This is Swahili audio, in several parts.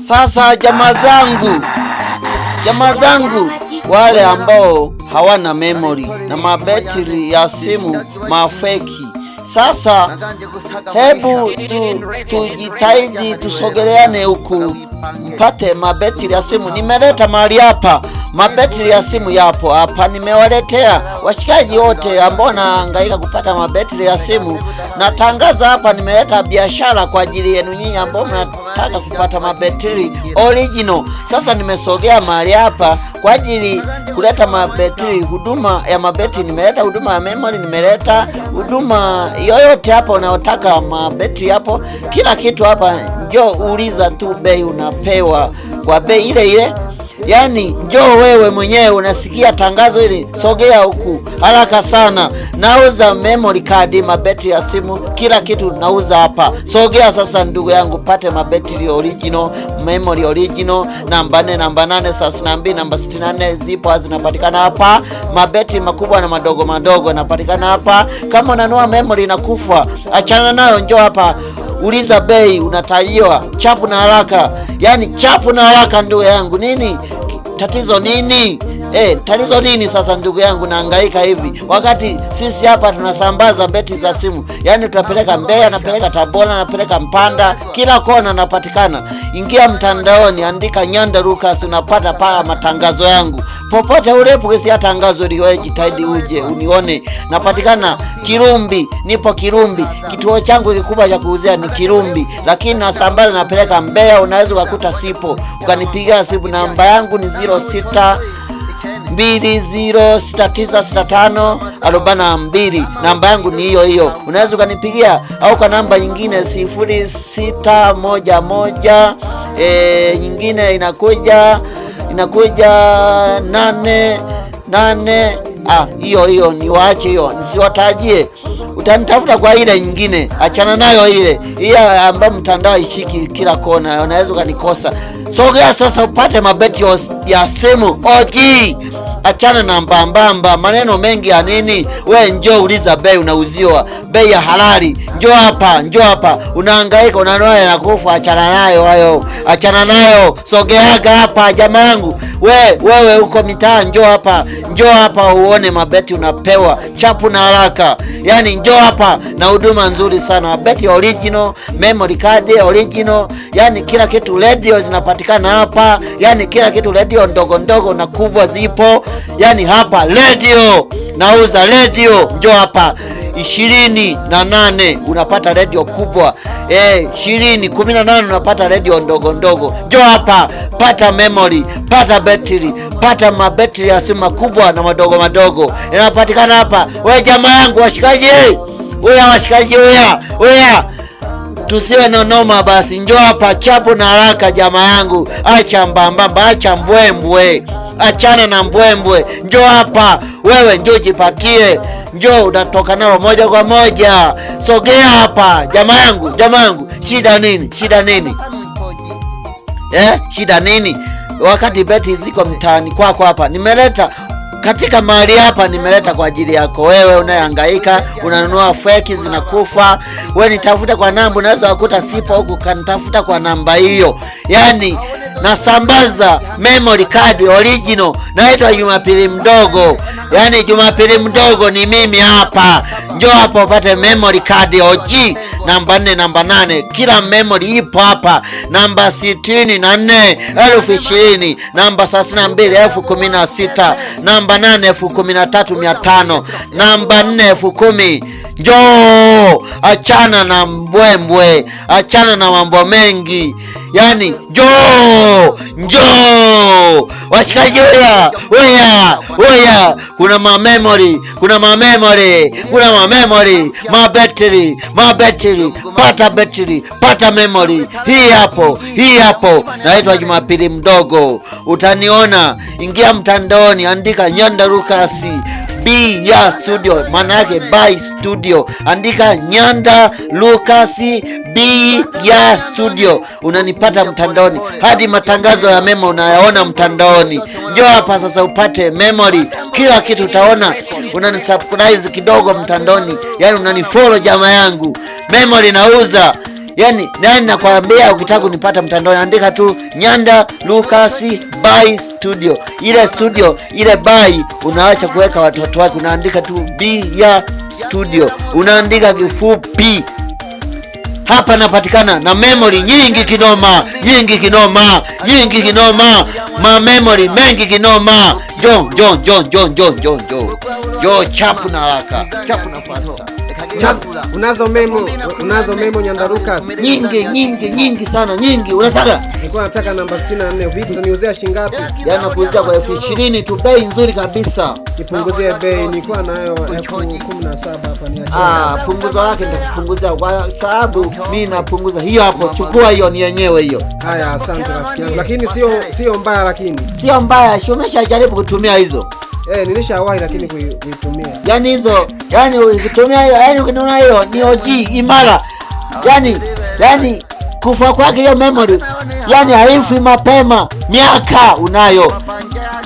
Sasa jamaa zangu, jamaa zangu wale ambao hawana memory na mabetri ya simu mafeki, sasa hebu tujitahidi tusogeleane huku mpate mabetri ya simu. Nimeleta mahali hapa mabetri ya simu yapo hapa, nimewaletea washikaji wote ambao nahangaika kupata mabetri ya simu. Natangaza hapa, nimeleta biashara kwa ajili yenu nyinyi ambao mnataka kupata mabetri original. Sasa nimesogea mahali hapa kwa ajili kuleta mabetri, huduma ya mabetri. Nimeleta huduma ya memory, nimeleta huduma yoyote hapa unayotaka mabetri hapo, kila kitu hapa. Njoo uliza tu bei, unapewa kwa bei ile ile. Yaani njoo wewe mwenyewe unasikia tangazo hili, sogea huku haraka sana. Nauza memory card, mabetri ya simu, kila kitu nauza hapa. Sogea sasa ndugu yangu, pate mabetri original, memory original, namba 4, namba 8, 32, namba 64 zipo zinapatikana hapa. Mabetri makubwa na madogo madogo yanapatikana hapa. Kama unanua memory inakufa, achana nayo, njoo hapa uliza bei, unatajiwa chapu na haraka. Yaani chapu na haraka, ndugu yangu. Nini tatizo nini? Tatizo nini sasa ndugu yangu, nahangaika hivi wakati sisi hapa tunasambaza beti za simu. Yaani tutapeleka Mbeya, napeleka Tabora, napeleka Mpanda, kila kona napatikana. Ingia mtandaoni, andika Nyanda Lucas, unapata paa matangazo yangu popote ulipo. Ukisikia tangazo liwe, jitahidi uje unione. Napatikana Kirumbi, nipo Kirumbi. Kituo changu kikubwa cha kuuzia ni Kirumbi, lakini nasambaza, napeleka Mbeya. Unaweza ukakuta sipo, ukanipigia simu. Namba yangu ni 06 20696542. Namba yangu ni hiyo hiyo, unaweza ukanipigia au kwa namba nyingine 0611 nyingine inakuja 8 8. Hiyo hiyo ni waache hiyo, nisiwatajie. Utanitafuta kwa ile nyingine, achana nayo ile hiyo ambayo mtandao ishiki kila kona, unaweza ukanikosa. Sogea sasa upate mabeti ya simu OG. Achana na mbambamba, maneno mengi ya nini? We njoo uliza bei, unauziwa bei ya halali. Njoo hapa, njoo hapa. Unahangaika, unanua na kufa, achana nayo hayo, achana nayo. Sogeaga hapa jamaa yangu, we wewe uko mitaa, njoo hapa, njoo hapa uone mabeti unapewa chapu na haraka. Yani njoo hapa na huduma nzuri sana, mabeti original, memory card original, yani kila kitu. Radio zinapatikana hapa, yani kila kitu, radio ndogo ndogo na kubwa zipo. Yani hapa radio, nauza radio, njoo hapa 28 unapata radio kubwa, 20 18 unapata radio ndogo ndogo. Njoo hapa pata memory, pata betri, pata mabetri ya simu makubwa na madogo madogo, inapatikana hapa. We jamaa yangu, washikaji, weya washikaji, weya weya, tusiwe na noma basi, njoo hapa chapu na haraka jamaa yangu, acha mbambamba, acha mbwembwe, achana na mbwembwe, njoo hapa wewe, njoo jipatie, njoo unatoka nalo moja kwa moja. Sogea hapa jamaa yangu, jamaa yangu, shida nini? Shida nini? Shida nini? Wakati beti ziko mtaani kwako hapa, nimeleta katika mahali hapa, nimeleta kwa ajili yako wewe unayehangaika, unanunua feki zinakufa. We nitafuta kwa namba, unaweza kukuta sipo huku, kanitafuta kwa namba hiyo. Yani nasambaza memory card original, naitwa Jumapili Mdogo. Yani Jumapili Mdogo ni mimi hapa. Njoo hapa upate memory card OG namba 4, namba 8, kila memory ipo hapa. Namba 64 20,000, namba 32 16,000, namba 8 13,500, namba 4 10,000. Njoo, achana na mbwembwe, achana na mambo mengi. Yani njoo, njoo washikaji, oya oya oya, kuna ma memory, kuna ma memory, kuna ma memory, ma battery, ma battery, pata battery, pata memory. Hii hapo, hii hapo. Naitwa Jumapili Mdogo, utaniona. Ingia mtandaoni, andika Nyanda Lucas B ya studio, maana yake by studio. Andika Nyanda Lucas B ya studio, unanipata mtandaoni. Hadi matangazo ya memo unayaona mtandaoni. Njoo hapa sasa upate memory, kila kitu utaona. Unanisubscribe kidogo mtandaoni, yani unanifollow jamaa yangu. Memory nauza. Yani nani nakwambia, ukitaka kunipata mtandaoni andika tu Nyanda Lucas by Studio. Ile studio ile by unaacha kuweka watoto wake, unaandika tu B ya studio, unaandika kifupi. Hapa napatikana na memory nyingi kinoma, nyingi kinoma, nyingi kinoma, ma memory mengi kinoma. Jo jo jo jo jo jo jo jo, chapu na haraka, chapu na fasta. Unazo memo Nyanda Lucas? Nyingi nyingi nyingi sana, nyingi. Unataka? Nilikuwa nataka namba 64. Vipi, utaniuzia shilingi ngapi? Yaani nakuuzia kwa 20,000 tu, bei nzuri kabisa. Nipunguzie bei, nilikuwa nayo 17,000 hapa, niachie. Ah, punguzo lake nitakupunguzia kwa sababu mi napunguza hiyo hapo. Chukua hiyo, ni yenyewe hiyo. Haya, asante rafiki yangu. Lakini sio mbaya lakini. Sio mbaya, si umeshajaribu kutumia hizo? Eh, nilishawahi lakini kuitumia. Yani hizo, yani ukitumia hiyo, yani ukinunua hiyo ni OG imara. Yani kufa kwake hiyo memory, yani haifi mapema, miaka unayo.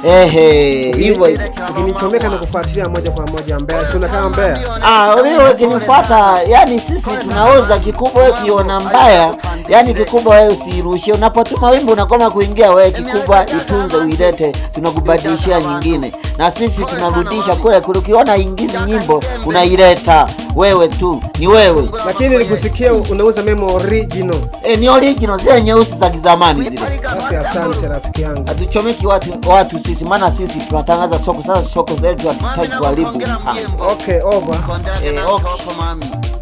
Ehe, hivyo hivyo. Ukinichomeka na kufuatilia moja kwa moja Mbeya. Si unakaa Mbeya? Ah, wewe ukinifuata, yani sisi tunauza kikubwa, wewe ukiona mbaya, yani kikubwa wewe usirushie. Unapotuma wimbo unakoma kuingia, wewe kikubwa itunze, uilete, tunakubadilishia nyingine, na sisi tunarudisha kule kule. Ukiona ingizi nyimbo unaileta wewe tu, ni wewe. Lakini nilikusikia unauza memo original. E, ni original zile nyeusi za kizamani zile. Basi asante rafiki yangu. Hatuchomeki watu sisi, maana sisi tunatangaza soko. Sasa soko zetu hatutaki kuharibu mpango. Okay, over. Eh, okay.